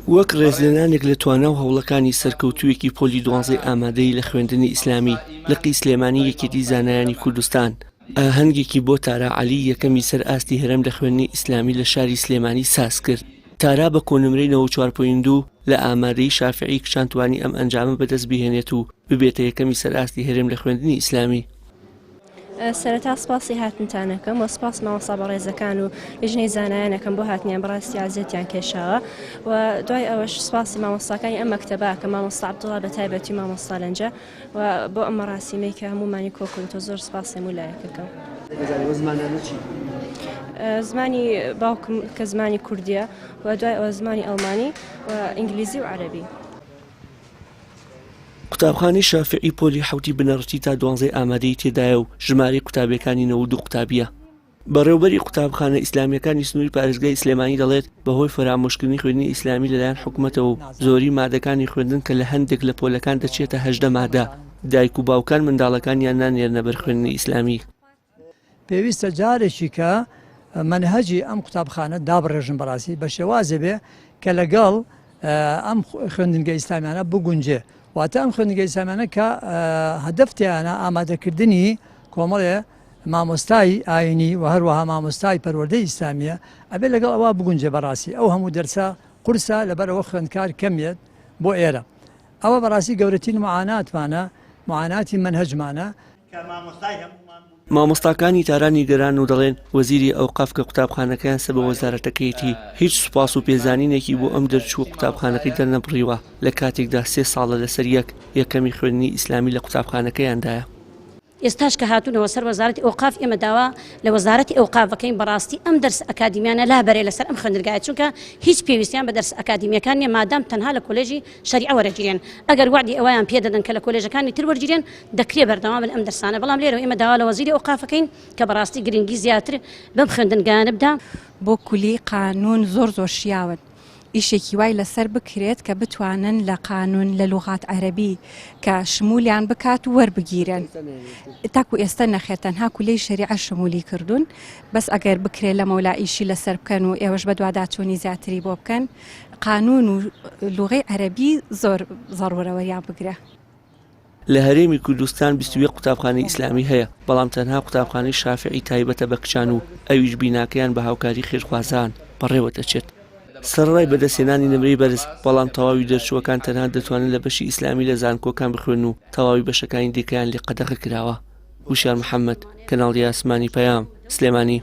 وەک ڕێزلێنانێک لە توانا و هەوڵەکانی سەرکەوتوویەکی پۆلی دوانزەی ئامادەیی لە خوێندنی ئیسلامی، لقی سلێمانی یەکێتی زانایانی کوردستان، ئاهەنگێکی بۆ تارا عەلی یەکەمی سەر ئاستی هەرێم لە خوێندنی ئیسلامی لە شاری سلێمانی ساز کرد. تارا بە کۆنمرەی 94 point دوو لە ئامادەیی شافعی کچان توانی ئەم ئەنجامە بەدەست بهێنێت و ببێتە یەکەمی سەر ئاستی هەرێم لە خوێندنی ئیسلامی. سەرەتا سپاسی هاتنتان ئەکەم و سپاس مامۆستا بەڕێزەکان و لیژنەی زانایان ئەکەم بۆ هاتنیان بەڕاستی ئازیەتیان کێشاوە و دوای ئەوەش سپاسی مامۆستاکانی ئەم مەکتەبە ئەکەم مامۆستا عەبدوڵا بە تایبەتی و مامۆستا لەنجە و بۆ ئەم مەراسیمەی کە هەموومانی کۆکردەوە زۆر سپاسی هەموو لایەک ئەکەم. زمانی باوکم کە زمانی کوردیە و دوای ئەوە زمانی ئەڵمانی و ئینگلیزی و عەرەبی. قوتابخانەی شافیعی پۆلی حەوتی بنەڕەتی تا دوانزەی ئامادەیی تێدایە و ژمارەی قوتابیەکانی 92 قوتابیە. بەڕێوبەری قوتابخانە ئیسلامیەکانی سنووری پارێزگای سلێمانی دەڵێت، بەهۆی فەرامۆشکردنی خوێندنی ئیسلامی لەلایەن حکومەتەوە و زۆری مادەکانی خوێندن کە لە هەندێک لە پۆلەکان دەچێتە 18 مادە، دایک و باوکان منداڵەکانیان نانێرنە بەر خوێندنی ئیسلامی. پێویستە جارێکی کە مەنهەجی ئەم قوتابخانە دابڕێژن بەڕاستی بە شێوازێ بێ کە لەگەڵ ئەم خوێندنگە ئیسلامیانە بگونجێ واتە ئەم خوێندنگە ئیسلامیانە کە هەدەف تیانە ئامادەکردنی کۆمەڵێ مامۆستای ئاینی و هەروەها مامۆستای پەروەردەی ئیسلامیە ئەبێ لەگەڵ ئەوە بگونجێ بەڕاستی ئەو هەموو دەرسە قورسە لەبەرەوە خوێندکار کەمێت بۆ ئێرە ئەوە بەڕاستی گەورەترین معاناتمانە معاناتی مەنهەجمانە. مامۆستاکانی تاران نیگەرانن و دەڵێن، وەزیری ئەوقاف کە قوتابخانەکەیان سەر بە وەزارەتەکەیەتی، هیچ سوپاس و پێزانینێکی بۆ ئەم دەرچووە قوتابخانەکەی دەرنەبڕیوە، لە کاتێکدا سێ ساڵە لەسەر یەک، یەکەمی خوێندنی ئیسلامی لە قوتابخانەکەیاندایە. ئێستاش کە هاتوونەوە سەر وەزارەتی ئەوقاف ئێمە داوا لە وەزارەتی ئەوقاف بکەین بەڕاستی ئەم دەرسە ئەکادیمیانە لابەرێ لەسەر ئەم خوێندنگایە چونکە هیچ پێویستیان بە دەرسە ئەکادیمیەکان نیە مادام تەنها لە کۆلێژی شەریعە وەرەگیرێن ئەگەر وەعدی ئەوەیان پێ دەدەن کە لە کۆلێژەکانی تر وەرگیرێن دەکرێ بەردەوام بن ئەم دەرسانە بەڵام لێرەوە ئێمە داوا لە وەزیری ئەوقاف ئەکەین کە بەڕاستی گرنگی زیاتر بەم خوێندنگایانە بدا. بۆ کولیەی قانون زۆر زۆر شیاون ئیشێکی وای لەسەر بکرێت کە بتوانن لە قانون لە لوغات عەرەبی کە شمولیان بکات و وەربگیرێن تاکو ئێستا نەخێر تەنها کولیەی شەریعە شمولی کردوون بەس ئەگەر بکرێت لەمەولا ئیشی لەسەر بکەن و ئێوەش بەدواداچوونی زیاتری بۆ بکەن قانون و لوغەی عەرەبی زۆر زەڕورە وەریان بگرە. لە هەرێمی کوردستان 21 قوتابخانەی ئیسلامی هەیە، بەڵام تەنها قوتابخانەی شافعی تایبەتە بە کچان و ئەویش بیناکەیان بە هاوکاری خێرخوازان بەڕێوە دەچێت. سەرەڕای بەدەستهێنانی نمرەی بەرز، بەڵام تەواوی دەرچووەکان تەنها دەتوانن لە بەشی ئیسلامی لە زانکۆکان بخوێنن و تەواوی بەشەکانی دیکەیان لێ قەدەغە کراوە. وشیار محەمەد، کەناڵی ئاسمانی پەیام، سلێمانی.